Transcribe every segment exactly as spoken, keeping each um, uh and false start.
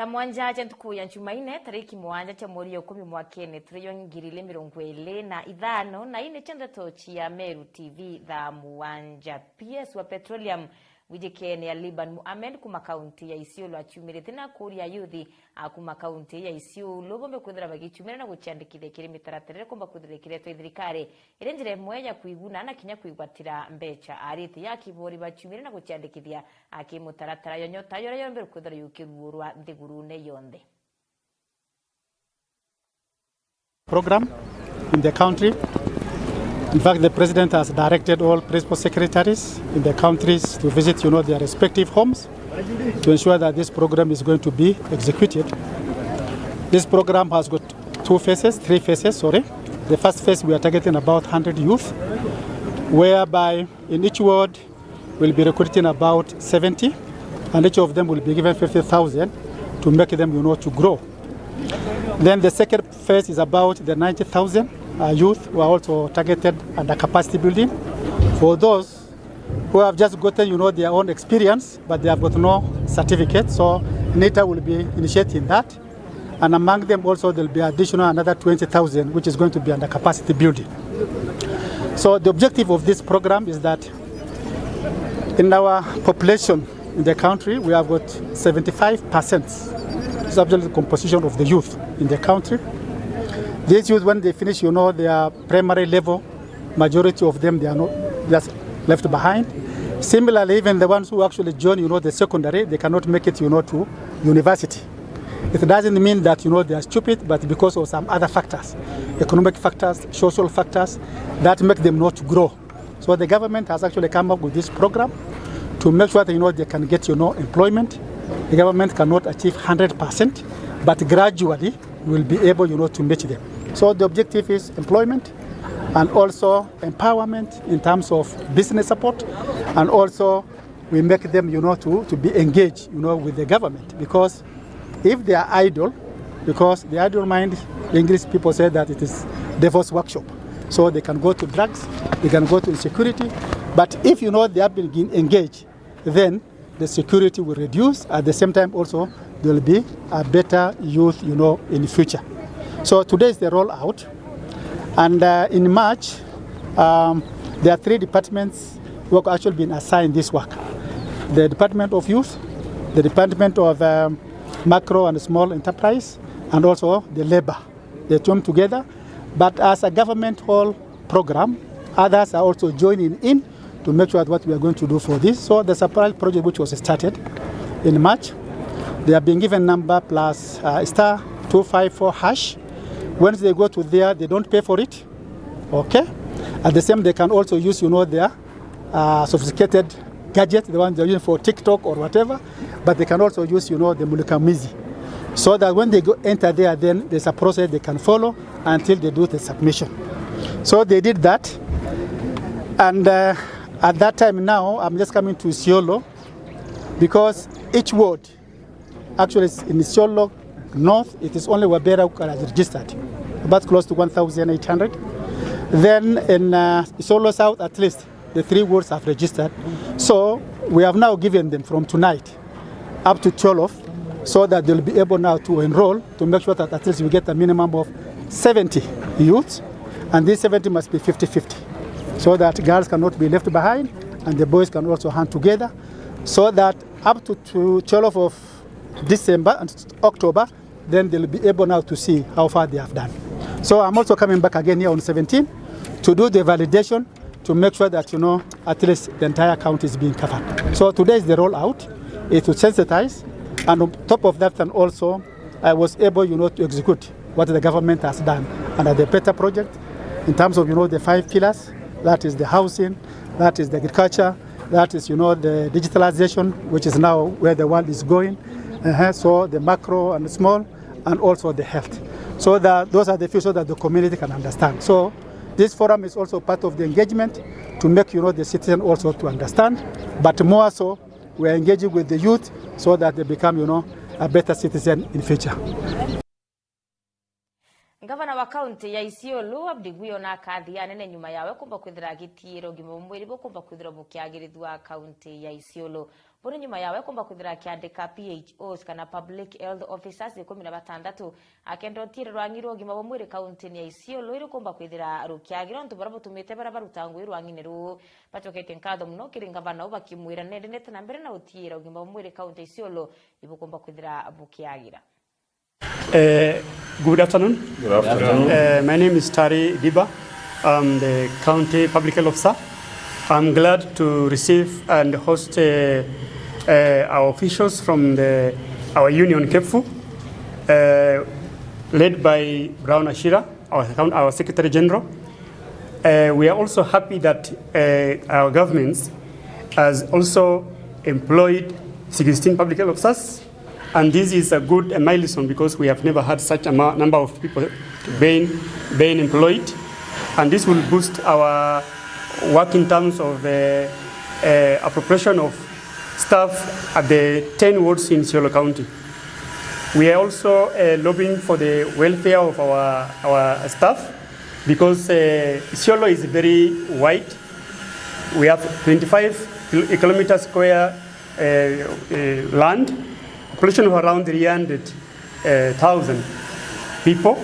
Thaa mwanja cia ntuku ya Njumaine, tariki mwanja cia mweri ya ikumi mwakene turi yo ngiri ili mirongo ili na ithano, na ii nicio ndeto cia Meru T V thaa mwanja. P S wa Petroleum wijikene ya Liban Mohamed kuma kaunti ya Isiolo aciumirite na kuria yuthi a kuma kaunti ya Isiolo bombe kwithira bagicumira na guciandikithia kiri mitaratara iria ikomba kwithira ikiretwa i thirikari iri njira imwe ya kwiguna na kinya kwigwatira mbeca. Arite ya kibori baciumire na guciandikithia aki mutaratara yo nyota yore yombe rukwithira yukiruurwa nthigurune yonthe. Program in the country. In fact, the president has directed all principal secretaries in the countries to visit, you know, their respective homes to ensure that this program is going to be executed. This program has got two phases, three phases, sorry. The first phase, we are targeting about hundred youth, whereby in each ward will be recruiting about seventy, and each of them will be given fifty thousand to make them, you know, to grow. Then the second phase is about the ninety thousand, uh, youth who are also targeted under capacity building. For those who have just gotten, you know, their own experience, but they have got no certificate, so NITA will be initiating that. And among them also, there'll be additional another twenty thousand, which is going to be under capacity building. So the objective of this program is that in our population in the country, we have got seventy-five percent is actually the composition of the youth in the country. These youth, when they finish, you know, their primary level, majority of them, they are not just left behind. Similarly, even the ones who actually join, you know, the secondary, they cannot make it, you know, to university. It doesn't mean that, you know, they are stupid, but because of some other factors, economic factors, social factors, that make them not grow. So the government has actually come up with this program to make sure that, you know, they can get, you know, employment. The government cannot achieve hundred percent, but gradually will be able, you know, to meet them. So the objective is employment and also empowerment in terms of business support, and also we make them, you know, to, to be engaged, you know, with the government, because if they are idle, because the idle mind, the English people say that it is devil's workshop. So they can go to drugs, they can go to insecurity. But if, you know, they have been engaged, then the security will reduce. At the same time also, there will be a better youth, you know, in future. So today is the rollout. And, uh, in March, um, there are three departments who have actually been assigned this work. The Department of Youth, the Department of, um, Macro and Small Enterprise, and also the Labor. They came together. But as a government whole program, others are also joining in to make sure that what we are going to do for this. So the surprise project which was started in March, they have been given number plus, uh, star two five four hash. Once they go to there, they don't pay for it. Okay? At the same, they can also use, you know, their, uh, sophisticated gadget, the ones they're using for TikTok or whatever, but they can also use, you know, the Mulika Mwizi. So that when they go enter there, then there's a process they can follow until they do the submission. So they did that. And, uh, at that time now, I'm just coming to Isiolo because each ward, actually, in Isiolo North, it is only Wabera who are registered, about close to one thousand eight hundred. Then in, uh, Isiolo South, at least, the three wards have registered. So we have now given them from tonight up to twelve, so that they'll be able now to enroll to make sure that at least we get a minimum of seventy youths, and these seventy must be fifty fifty, so that girls cannot be left behind and the boys can also hunt together, so that up to, to twelve of December and October, then they'll be able now to see how far they have done. So I'm also coming back again here on seventeen to do the validation to make sure that, you know, at least the entire county is being covered. So today is the rollout, is to sensitize, and on top of that, and also I was able, you know, to execute what the government has done under the PETA project in terms of, you know, the five pillars, that is the housing, that is the agriculture, that is, you know, the digitalization, which is now where the world is going. Uh-huh. So the macro and small, and also the health. So that those are the few so that the community can understand. So this forum is also part of the engagement to make, you know, the citizen also to understand, but more so we are engaging with the youth so that they become, you know, a better citizen in future. Ngavana wa kaunti ya Isiolo, Abdi Guyo, na akathi anene nyuma yawe kumba kwithira agitiira ugima bwa mwiri bukumba kwithirwa bukiagirithua kaunti ya Isiolo. Buri nyuma yawe kumba kwithira akiandika P H Os kana Public Health Officers ikumi na batandatu, akenda utiiri rwa ng'i rwa ugima bwa mwiri kauntini ya Isiolo iri kumba kwithira rukiagira, untu buria butumite baria baruta ngugi rwa ng'ini ruu bacoketie nkatho mono kiri ngavana uu, bakimwira nende nete na mbere na utiira ugima bwa mwiri kaunti ya Isiolo ibukumba kwithira bukiagira. Uh, good afternoon. Good afternoon. Uh, my name is Tari Diba. I'm the County Public Health Officer. I'm glad to receive and host uh, uh, our officials from the, our union, KEPHU, uh, led by Brown Ashira, our, our Secretary General. Uh, we are also happy that uh, our government has also employed sixteen public health officers, and this is a good, uh, milestone because we have never had such a ma-, number of people being, being employed, and this will boost our work in terms of uh, uh, appropriation of staff at the ten wards in Isiolo County. We are also uh, lobbying for the welfare of our, our staff because uh, Isiolo is very wide. We have twenty-five kil-, kilometers square uh, uh, land, population of around three hundred thousand people,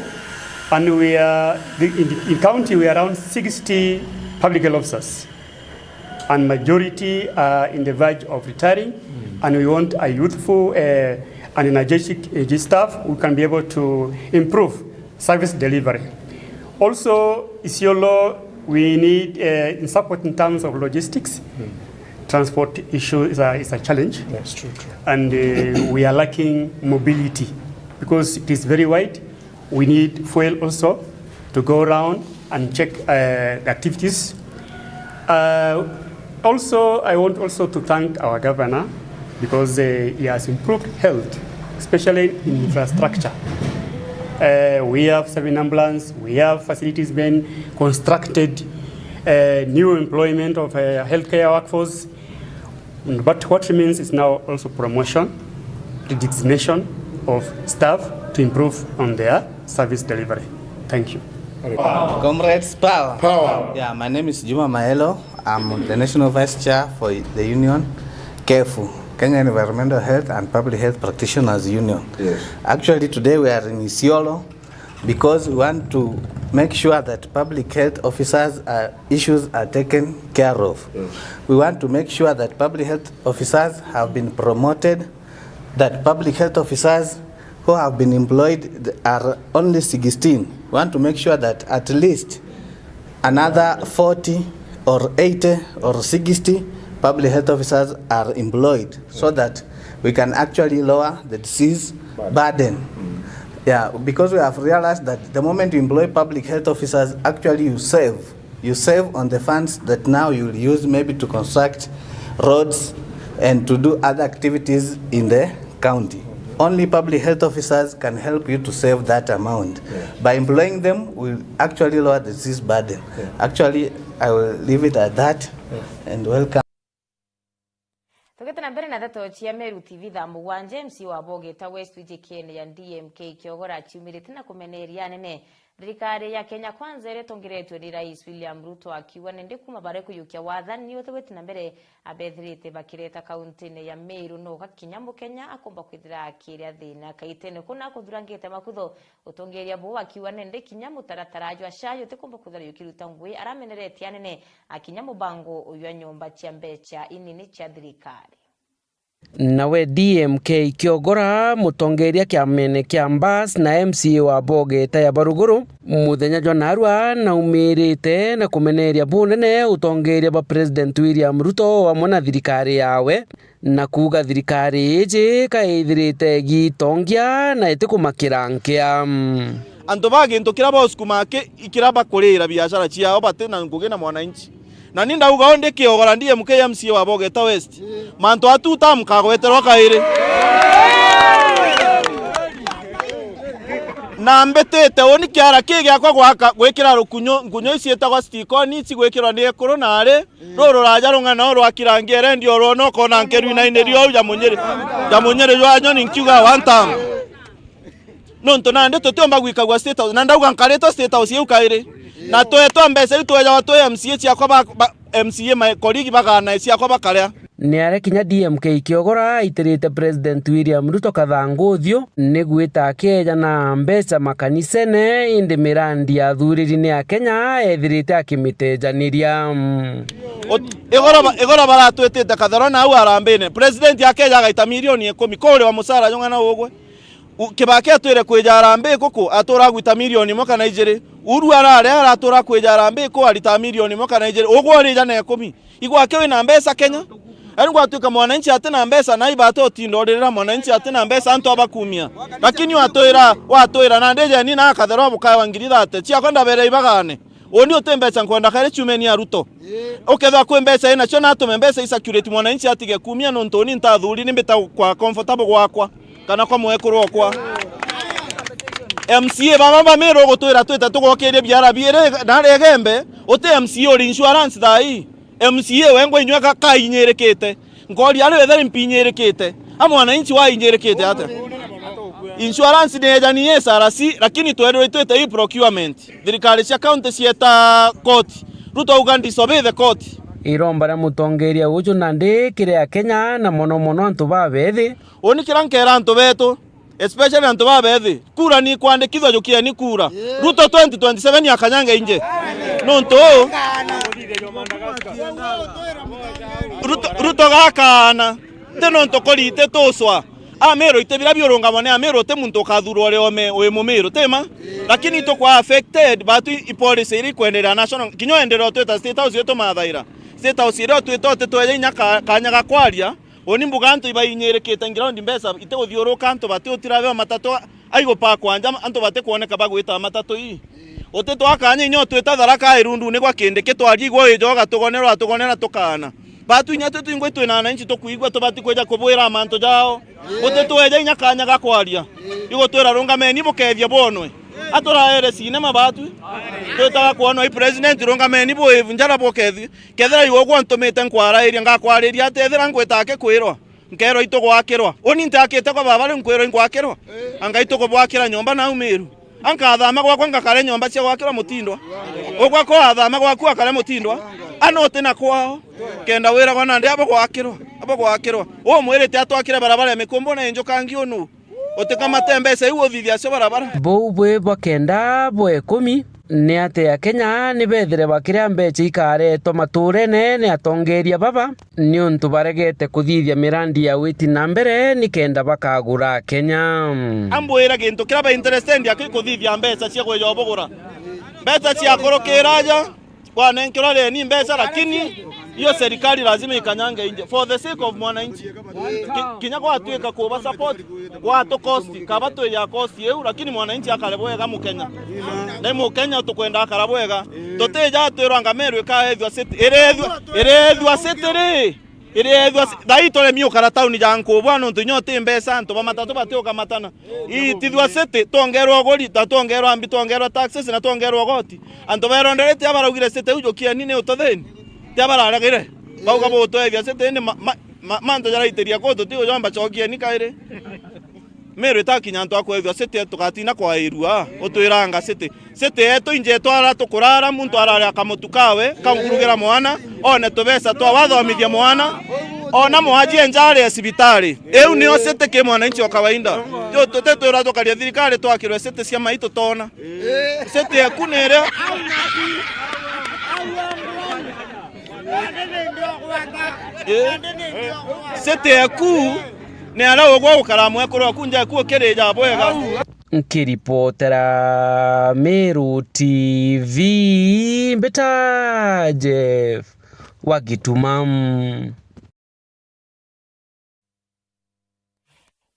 and we are, in, in county, we are around sixty public health officers, and majority are in the verge of retiring, and we want a youthful uh, and energetic uh, staff who can be able to improve service delivery. Also, Isiolo, we need uh, in support in terms of logistics. Transport issue is a, is a challenge. That's true, true. And uh, we are lacking mobility because it is very wide. We need fuel also to go around and check uh, the activities. Uh, also, I want also to thank our governor because uh, he has improved health, especially in infrastructure. Uh, we have seven ambulance, we have facilities being constructed, uh, new employment of uh, healthcare workforce. But what remains is now also promotion, redesignation of staff to improve on their service delivery. Thank you. Comrades, power. Power. Yeah, my name is Juma Maelo. I'm the National Vice Chair for the union, KEPHU, Kenya Environmental Health and Public Health Practitioners Union. Yes. Actually, today we are in Isiolo because we want to make sure that public health officers' uh, issues are taken care of. Yes. We want to make sure that public health officers have been promoted, that public health officers who have been employed are only sixteen. We want to make sure that at least another forty or eighty or sixty public health officers are employed so that we can actually lower the disease burden. Yeah, because we have realized that the moment you employ public health officers, actually you save. You save on the funds that now you'll use maybe to construct roads and to do other activities in the county. Only public health officers can help you to save that amount. Yeah. By employing them, we'll actually lower the disease burden. Yeah. Actually, I will leave it at that. Yeah. And welcome. Tugite na mbere na ndeto cia Meru T V, thaa mugwanja, M C A wa Bogita West wijikene ya D M K Kiogora aciumirite na kumeneria anene. Thirikari ya Kenya Kwanza iria itongeretwe ni Rais William Ruto akiuga nende kuma baria kuyukia wathani uti gwiti na mbere, abethirite bakireta kauntine ya Meru, no gakinya mukenya akomba kwithira akiria thina. Kaitene kuna kuthurangite makutho, utongeria buu akiuga nende kinya mutaratara jwa SHA utikomba kwithira jukiruta ngui, arameneretie anene akinya mubango uyu wa nyomba cia mbecha inini cia thirikari. Nawe D M K Kiogora, mutongeria kiamene kia Mbas na M C A wa Bogeta ya Baruguru, muthenya jwa narua naumirite na kumeneria bunene utongeria bwa President William Ruto amwe na thirikari yawe, na kuuga thirikari iji kaithirite igitongia na itikumakira nkia. Antu ba gintu kiria bosukuma ki-, kiria bakurira biashara ciao bati na ngugi na mwananchi. Na ni ndauga o ndi Kiogora, ndi M K M C A wa Bogeta West. Mantu atu ta mukagweterwa kairi. Na mbitite uni kiara ki giakwa gwaka, gwikira rukunyu, ngunyu ici itagwa stikoni, ici gwikirwa ni ekuru na ari, ruru raja rung'ana o rwa kirangi erendi o rwona ukona nkeru inaini riu ja munyiri, ja munyiri jwa nyoni nkiuga one time. Nontu nandi tutiumba gwikagua State House, na ndauga nkaritwe State House iu kairi. Na twetwa mbeca iu twejawa twi M C A ciakwa ba, ba, M C A my colleague bagana ciakwa bakaria. Ni aria kinya D M K Kiogora aitirite President William Ruto kathangu uthiu ni gwita akeeja na mbeca makanisene, indi mirandi ya athuriri ni Akenya ethirite akimitejaniria. Ut-, igoro ba-, igoro baratwitite kathero na au arambine. President akeeja agaita milioni ikumi, kuriwa mucara jung'ana ugwe. U-, Kibaki atwire kwija Harambee kuku, atura agwita milioni imwe kana ijiri. Uhuru arare aratura kwija Harambee ku, arita milioni imwe kana ijiri. Ugwe urija na ikumi. Igwake wina mbeca Kenya? Yaani gwatuika mwananchi atina mbeca, na ibate utinda uririra mwananchi atina mbeca, antu abakumia. Lakini watwira, watwira, na ndijeni na akathero bukaewa ngiri thate. Ciakwa ndabere ibagane. Uni uti mbeca nkwenda kairi ciumeni ya Ruto. Ukethwa kwi mbeca inacio, natume mbeca i circulate, mwananchi atige kumia, nontu uni ntathuri ni mbita kwa comfortable gwakwa kana kwa mwekuru okwa. M C A baba ba Meru ugutwira twite tugokirie biara biiri na ari Igembe, uti M C A uri insurance thaa ii. M C A wengwa inywe ka-, kainyirikite. Nkori ari wetheri mpinyirikite. A mwananchi wainyirikite atia? Insurance ni ejani S R C, lakini twerirwe itwite i procurement. Thirikari cia county cieta court. Ruto auga disobey the court. Iromba ria mutongeria uju nandi kiri Akenya na mono mono antu babethi. Uni kira nkera antu betu, especially antu babethi, kura ni kwandikithwa, jukieni kura. Ruto twenty twenty-seven akanyange inje. Nontu Ruto, Ruto gakana. Ti nontu kori iti tucwa. Amiru iti bira biurungamwa ni Amiru, ti muntu ukathurwa uri ome wi Mumiru, ti ma? Lakini itukwa affected, batu i policy iri ikwenderea national. Kinya uenderea utwita State House iyo tumathaira. State House iria utwita utitweja inya ka-, kanya ga kwaria. Uni mbuga antu ibainyirikite ground, mbeca iti guthiuruka, antu bati utira beo matatu aigupakwa nja, antu bati kwoneka bagwita matatu ii. Uti twakanya inya utwita Tharaka Irundu ni gwa kindi kitwaria igwe wijoga tugonerwa, tugonera tukana. Batu inya twi twingwa itwina ananchi tukwigua tubati kwija kubwira mantu jao. Buti tweja inya kanya ga kwaria. Igutwira rungameni bukethie bwonwe. Aturaere cinema batu. Twitaga kwonwa i president, rungameni bwivunjara bukethie. Kethira iwe ugwe untumite nkwarairia, ngakwariria atia ethira ngwita akikwirwa? Nkerwa itugwakirwa. Uni ntiakite kwa baba riu nkwirwa ingwakirwa? Anga itugubwakira nyomba nau Miru? Ankathama gwakwa ngakare nyomba cia gwakirwa mutindwa? Ugwe ko athama gwaku akare mutindwa? Ana uti na kwao. Kenda wiragwa nandi abo gwakirwa, abo gwakirwa. Umwirite atwakire barabara ya mikumbu na injukangi unu. Utikamate mbeca iu uthithia acio barabara. Buu bwi bwa kenda bwa ikumi, ni ati Akenya ni bethire bakiria mbeca ikaretwa maturene ni atongeria baba, niuntu baregete kuthithia mirandi ya witi na mbere ni kenda bakagura Kenya. Ambwira gintu kiria ba interested aki kuthithia mbeca cia kweja ubugura. Mbeca cia kurukira aja, wanenkerwa reni mbeca, lakini hiyo serikali lazima ikanyange inje for the sake of mwananchi. Ki-, kinya gwatuika kuba support gwatu cost, kaba twi ya cost iu, lakini mwananchi akare bwega Mukenya. Na Mukenya tukwenda akara bwega. Tutija twirwa anga Meru ikaethua city. Irethua, irethua city ri? Irethua ci-, thai turemi ukara tauni ja nkubwa nontu inya uti mbeca, antu ba matatu batiukamatana. Itithua city, twongerwa uguri, ta twongerwa mbi, twongerwa taxes na twongerwa ugoti. Antu beronderete abaraugire city iu jukieni ni ututhini. Ti abararagire. Bauga butwethia city indi ma-, ma-, ma-, mantu jaraitiria kuu tuti ujomba cokieni kairi. Meru itakinya antu akwethua city tugatina kwairua, utwiranga city. City yetu inje twara tukurara, muntu arare akamutu kawe, kagukurugira mwana, one tubeca twa wathomithia mwana, ona mwaji enjare ya cibitari. Iu nio city ki mwananchi wa kawaida. Tiu tuti twira tukaria thirikari twakirwe city cia mai tutona. City eku ni iria. Eh? City eku ni aria ugwa gukara mwekuru waku nja eku ukirija bwega. Nkiripotera Meru T V, mbita Jeff wa Gituma.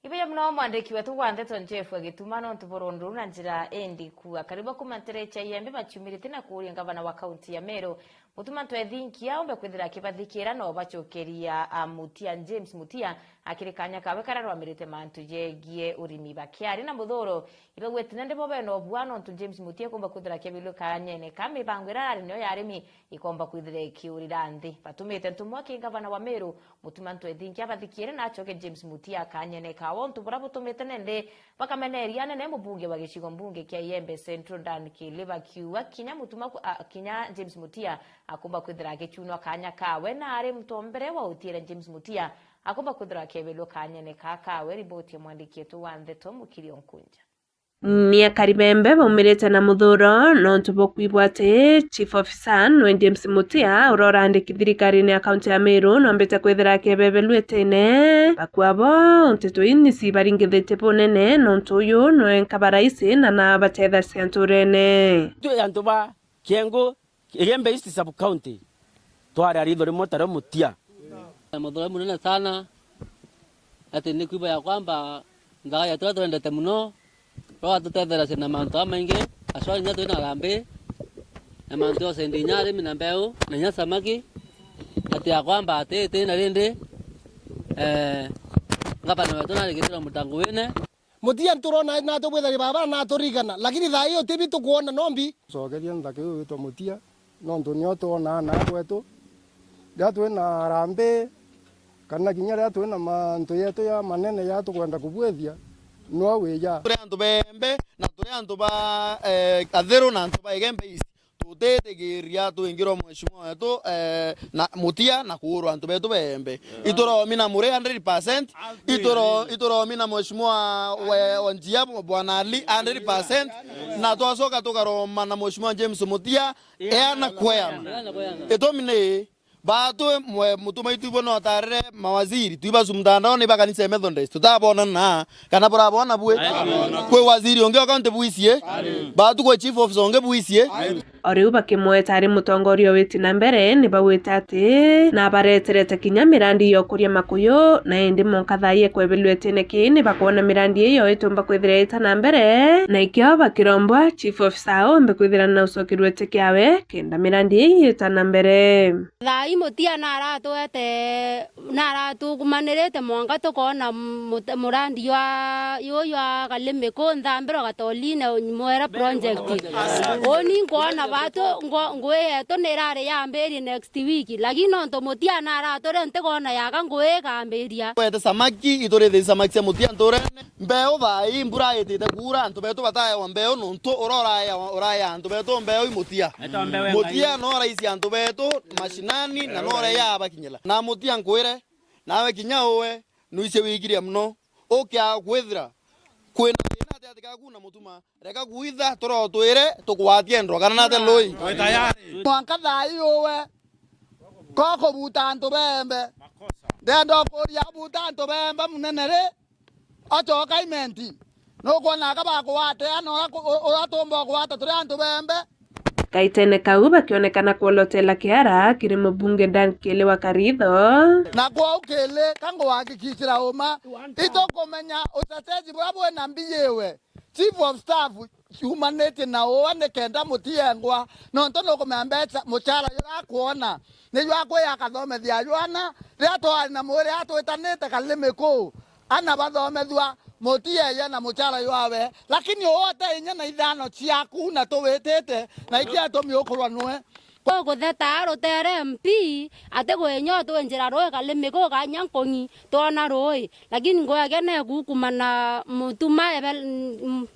Ibuya muno mwandiki wetu wa ndeto Jeff wa Gituma, nontu burundu na njira indiku. Akari ba kuma ntere cia Iembe baciumirite na kuuria ngavana wa kaunti ya Meru, Mutuma Ntwethinkia, umbe kwithira akibathikira na ubacokeria, a, Mutia, James Mutia, akiri kanya kawe karia rwamirite mantu jegie urimi. Bakiaria na Muthuro, ibauite nandi bo bena ubua nontu James Mutia kumba kwithira akiabilwe kanyene ka mibango iria arari nayo ya arimi ikomba kwithira ikiurira nthi. Batumite ntumwa ki ngavana wa Meru, Mutuma Ntwethinkia, abathikire na acoke James Mutia kanyene kawe, untu buria butumite nende bakameneria anene mubunge wa gicigo mbunge kia Iembe Central Dan Kili, bakiuga kinya Mutuma ku-, a, kinya James Mutia akumba kwithira agicunwa kanya kawe, na ari muntu wa mbere wa utiira James Mutia akumba kwithira akebelwa kanyene kaa kawe. Riboti ya mwandiki wetu wa ndeto Mukiri Onkunja. Ni akari bembe baumirite na muthuro nontu bwa kwigua ati Chief Officer nwe James Mutia, uria urandiki thirikarine ya kaunti ya Meru, nombite kwithira akebebelua itine. Bakua bo, nteto ii ni cibaringithitie bunene nontu uyu nwe nkaba raisi na nabatethacia nturene. Twi antu ba Kiengu, Igembe East Sub County, twari aritho rimwe tario Mutia. Muthuro munene sana, ati ni kwigua ya kwamba nthaga yetu iria twendete muno, rwatutetheragia na mantu jamaingi, aswari inya twina arambi, na mantu yose ndi inya arimi na mbeu, na inya samaki, ati ya kwamba ati iti na rindi, eh, ngavana wetu narigitirwa mutango wine. Mutia nturona natwe bwithagia barabara naturigana, lakini thaa ii utibi tukwona nombi. Cokeria nthaka iu witwa Mutia, nontu nio twonaa naa gwetu. Riria twina arambi, kana kinya riria twina mantu yetu ya manene ya tukwenda kubwithia, nio wija. Turi antu bembe, na turi antu ba, eh, atheru, na antu ba Igembe East. Tutitigiria twingirwa mheshimiwa wetu, eh, na Mutia na kuurwa antu betu beembe. Ituromina Muri hundred percent, ituro-, ituromina mheshimiwa we, wa Njia, Bwana Ali, hundred percent, na twacoka tukaromana mheshimiwa James Mutia, eana kweana. Itumi ni, baatu mwe, mutuma itu ibo notarire mawaziri, twibacu mtandaoni ba kanisa ya Methodist, tutabonana, kana burabona bwe? Kwi waziri ungi o kaunti bwicie? Baatu kwi chief officer ungi bwicie? O riu bakimweta ari mutongoria witi na mbere, ni bagwite ati nabareterete kinya mirandi ya ukuria makuyu, na indi monka thaa ii ekwebelua itine kii, ni bakwona mirandi iyo itumba kwithira ita na mbere, na ikio bakirombwa chief officer aumbe kwithira na ucokerua iti kiawe, kenda mirandi ii ita na mbere. Thaa ii Mutia naratwete, naratukumanirite mwanka tukoona mut-, murandi jwa, juu jwa Kalimiku nthambiro Gatolini Mwera project. Uni nkwona batu, ngo-, ngui yetu nirari yambirie next week, lakini nontu Mutia naratwire ntikona yaka ngui ikambiria. Twete samaki, iturithirie samaki cia Mutia nturene. Mbeu thaa ii mbura itite kuura, antu betu bataewa mbeu nontu uria uraea, uraea antu betu mbeu i Mutia. Mutia no raisi antu betu mashinani na no ureea abakinyira. Na Mutia nkwire, nawe kinya uwe, nwicie wigiria muno. Ukia kwithira kwina thina ati ati gaku na mutuma, reka kuitha turotwire tukwatie ndwa kana nate lui. Mwanka thaa ii uwe, ko kubuta antu bembe. Ndenda ukuria abuta antu bembe munene ri, acoka imenti. Nukwona aka bakugwateana uria ku-, u-, uria tumba kugwata turi antu bembe. Gaitene kau bakionekana kwolotela kiara kiri mubunge Dan Kili wa Karitho. Na kwou Kili, ka nguhakikishira uma, itukumenya utetezi buria bwina mbijiwe. Chief of staff ciumanitie na uwe nikenda mutiengwa, nontu nukumenya mbeca, mucara juria akwona, niju akwiya akathomethia jwana, riria twari na mwiri atwitanite Kalimiku, ana bathomethua, Mutia eya na mucara jwawe, lakini uwe ate inya na ithano ciaku na tuwitite, na ikiatumi ukurwa nwe. Kutheta rutere M P, ati gwinya utwinjira rui Kalimiku kanya nkung'i, twona rui. Lakini ngwege nekukumana mutuma ebe, mm,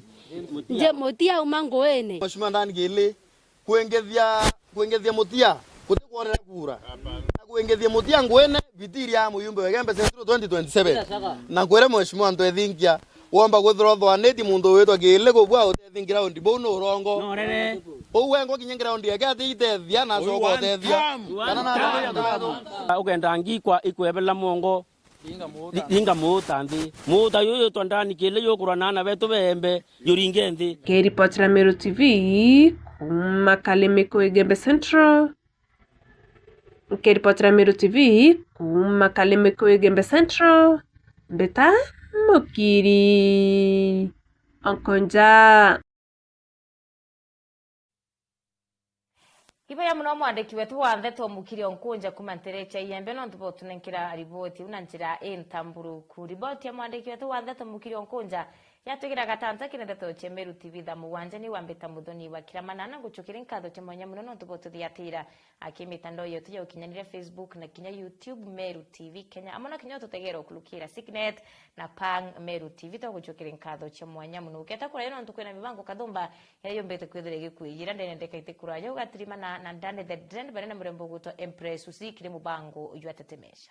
nje Mutia uma nguine. Mheshimiwa Dan Kili, kwingithia, kwingithia Mutia, guti kwonera kura. Na kwingithia Mutia nguine, vitiria muyumbe wa Igembe Central twenty twenty-seven. Na nkwire Mheshimiwa Ntwethinkia, womba kwithirwa uthwaniti muntu witwa Kili kubua utethi ground, bau ni urongo. Norere. Uu wengwa kinya ground yake ati itethia na acoka utethia. Kana na ukenda ngikwa ikwebela mwongo. Thi-, thinga muuta nthi. Muuta juju twandani Kili jukurwa na ana betu beembe, juringe nthi. Nkiripotera Meru T V kuuma Kalimiku Igembe Central. Nkiripotera Meru T V kuuma Kalimiku Igembe Central. Mbita Mukiri Onkunja. Ibeya muno mwandiki wetu wa ndeto Mukiri Onkunja kuuma ntere cia Igembe nontu bwa utunenkera riboti iu na njira intamburuku. Riboti ya mwandiki wetu wa ndeto Mukiri Onkunja yatwikira gatanta kiri ndeto cia Meru T V thaa mugwanja ni wambita Muthoni wa Kiramana na ngucukiri nkatho cia mwanya muno nontu bwa ututhiatira aki mitandao yetu ya ukinyanire Facebook na kinya YouTube Meru T V Kenya. Amwe na kinya ututegera ukurukira Signet na Pang Meru T V twagucukiri nkatho cia mwanya muno. Uketa kuraya nontu kwina mibango kathumba iria yumbite kwithira igikwijira ndene ndeka itikuraya ugatirimana na ndani the trend, bari na murembo gwitwa Empress Usi kiri mubango jwa Tetemesha.